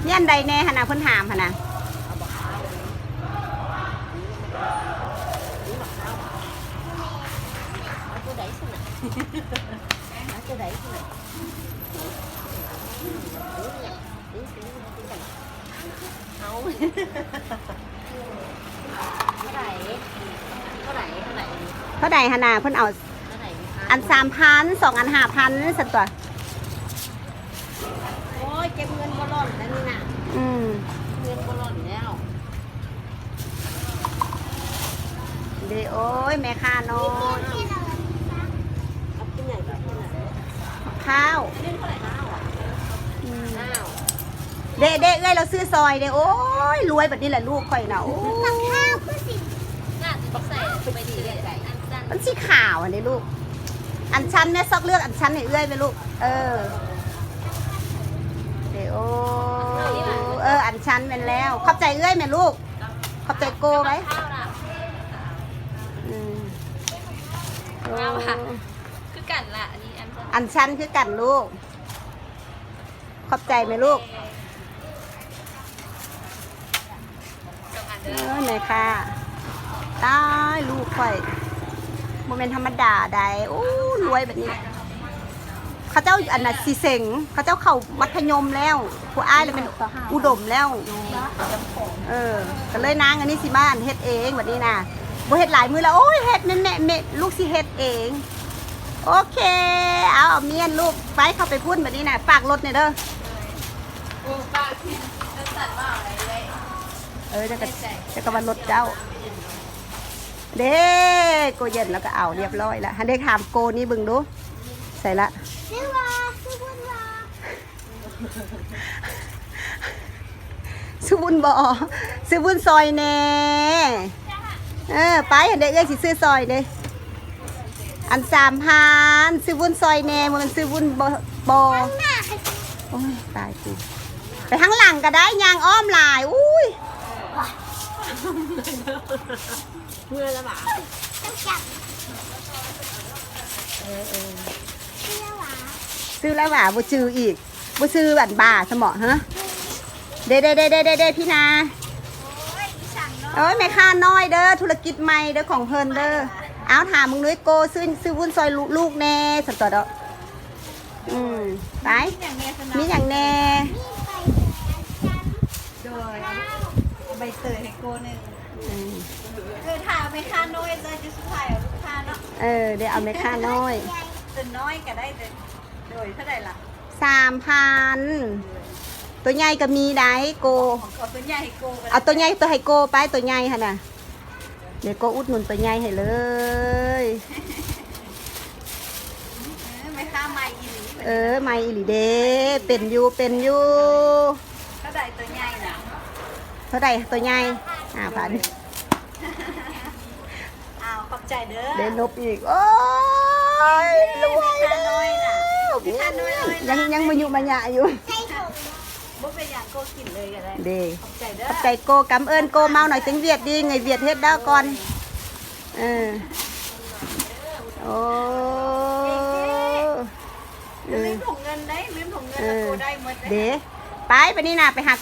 ມີອັນໃດແດ່ຫັ້ນນະ ເພິ່ນຖາມຫັ້ນນະ? ເອົາຕົວໃດຊັ້ນນະ? ເອົາຕົວໃດຊັ້ນນະ? ເອົາ ເທົ່າໃດ? ເທົ່າໃດ? ເທົ່າໃດ? ເທົ່າໃດຫັ້ນນະ? ເພິ່ນເອົາ ເທົ່າໃດ? ອັນສາມພັນ ສອງອັນຫ້າພັນຊັ້ນຕົວະ. ໂອ້ຍ ເກັບເງິນບໍ່ຫຼອນແລ້ວນີ້ນະ. ອືມ ເງິນບໍ່ຫຼອນແລ້ວ. ເດ້ ໂອ້ຍ ແມ່ຄ້ານ້ອຍ ເອົາກິນຫຍັງ? ກັບເຂົ້າ ອືມ ເດ້ ເດ້ ເອື້ອຍລາວຊື້ຊອຍເດ້. ໂອ້ຍ ລວຍບັດນີ້ແຫຼະລູກຂ້ອຍນະ. ໂອ້ຍ ກັບເຂົ້າຄືຊິ ໜ້າຊິບໍ່ໃສ່ໄປດີໃດ ອັນຊັ້ນ ມັນສີຂາວຫັ້ນເດ້ລູກ. ອັນຊັ້ນແມ່ຊອກເລືອກອັນຊັ້ນໃຫ້ເອື້ອຍແມ່ລູກ. ເອີ ເດ້ ໂອ້ ເອີ ອັນຊັ້ນແມ່ນແລ້ວ. ຂອບໃຈເອື້ອຍແມ່ລູກ. ຂອບໃຈໂກໄວ້. ອືມ ງາມຫວາ? ຄືກັນລະ ອັນນີ້ອັນຊັ້ນ ອັນຊັ້ນຄືກັນລູກ. ຂອບໃຈແມ່ລູກ. ເອີ ແມ່ຄ້າ ຕາຍ ລູກຂ້ອຍ ບໍ່ແມ່ນທຳມະດາໃດ. ໂອ້ ລວຍບັດນີ້. ເຂົາເຈົ້າອັນນ່າຊິເສັງ ເຂົາເຈົ້າເຂົ້າມັດທະຍົມແລ້ວ. ຜູ້ອ້າຍລະແມ່ນອຸດົມແລ້ວ. ເອີ ກໍເລີຍນາງອັນນີ້ຊິມາອັນເຮັດເອງບັດນີ້ນະ. ບໍ່ເຮັດຫຼາຍມື້ແລ້ວ. ໂອ້ຍ ເຮັດແມ່ ແມ່ ແມ່ ລູກຊິເຮັດເອງ. ໂອເຄ ເອົາ ເອົາມ້ຽນລູກ. ໄປ ເຂົ້າໄປພຸ້ນບັດນີ້ນະ. ຝາກລົດແດ່ເດີ. ເອີ ຈັກກະ ຈັກກະວ່າລົດເຈົ້າ. ເດ້ ໂກເຢັນແລ້ວກໍເອົາລຽບຮ້ອຍລະ. ຫັ້ນເດ້ ຖາມໂກນີ້ເບິ່ງດູ ໃສລະ? ຊື່ວ່າ ຊື່ບຸນວ່າ ຊື້ວຸ້ນບໍ່? ຊື້ວຸ້ນຊອຍແດ່. ເອີ ໄປ ຫັ້ນເດ້ ເອື້ອຍຊິຊື້ຊອຍເດ້. ອັນສາມພັນ ຊື້ວຸ້ນຊອຍແດ່. ບໍ່ແມ່ນຊື້ວຸ້ນບໍ່ ບໍ່. ໂອ້ຍ ຕາຍກູ. ໄປທາງຫຼັງກໍໄດ້ ຍ່າງອ້ອມຫຼາຍ. ອຸ້ຍ ເມື່ອລະຫວາ? ເອີ ເອີ ຊື້ລະຫວາ? ບໍ່ຈື່ອີກ ບໍ່ຊື້ອັນບາສະເໝາະ. ຮະ ເດ້ ເດ້ ເດ້ ເດ້ ເດ້ ພີ່ນາ. ໂອ້ຍ ແມ່ຄ້ານ້ອຍເດີ ທຸລະກິດໃໝ່ເດີຂອງເພິ່ນເດີ. ເອົາ ຖາມເບິ່ງດູ ໂກ ຊື້ ຊື້ວຸ້ນຊອຍລູກແດ່ ຊັ້ນຕົວະເນາະ. ອືມ ໄປ ມີຫຍັງແດ່? ໂດຍ ເອົາໃບເຕີຍໃຫ້ໂກໜຶ່ງ. ອືມ ເອີ ຖ້າເອົາແມ່ຄ້ານ້ອຍ ເຈົ້າຈະສຸດທ້າຍເອົາລູກຄ້າເນາະ. ເອີ ໄດ້ເອົາແມ່ຄ້ານ້ອຍ ຕົວນ້ອຍກໍໄດ້ເດີ. ໂດຍ ເທົ່າໃດລະ? ສາມພັນ. ໂດຍ ຕົວໃຫຍ່ກໍມີໄດ໋ໂກ. ເອົາຕົວໃຫຍ່ໃຫ້ໂກກໍໄດ້. ເອົາຕົວໃຫຍ່ ຕົວໃຫ້ໂກໄປ ຕົວໃຫຍ່ຫັ້ນນະ. ເດໂກອຸດໜູນຕົວໃຫຍ່ໃຫ້ເລີຍ. ເອີ ແມ່ຄ້າໃໝ່ອີ່ຫຼີ. ເອີ ໃໝ່ອີ່ຫຼີເດ້. ເປັນຢູ່ ເປັນຢູ່. ເທົ່າໃດຕົວໃຫຍ່ນະ? ເທົ່າໃດຕົວໃຫຍ່? ຫ້າພັນ. ອ້າວ ຂອບໃຈເດີ. ໄດ້ນົບອີກ. ໂອ້ຍ ລວຍແລ້ວ. ແມ່ຄ້ານ້ອຍນະ ແມ່ຄ້ານ້ອຍ ຍັງ ຍັງມາຍຸມາຍະຢູ່. ບໍ່ເປັນຫຍັງ ໂກກິນເລີຍກໍໄດ້. ເດ້ ຂອບໃຈເດີ. ຂອບໃຈໂກ. ກຳເອີ້ນໂກເມົາໜ້ອຍ ເຕັງຫວຽດດີ ເງີຍຫວຽດເຮັດດາວກ່ອນ. ເອີ ໂອ້ ເອີ ລືມຖົງເງິນໄດ໋ ລືມຖົງເງິນ ເອີ ແລ້ວໂກໄດ້ໝົດເດ້. ເດ້ ໄປ ບາດນີ້ນະ ໄປຫາ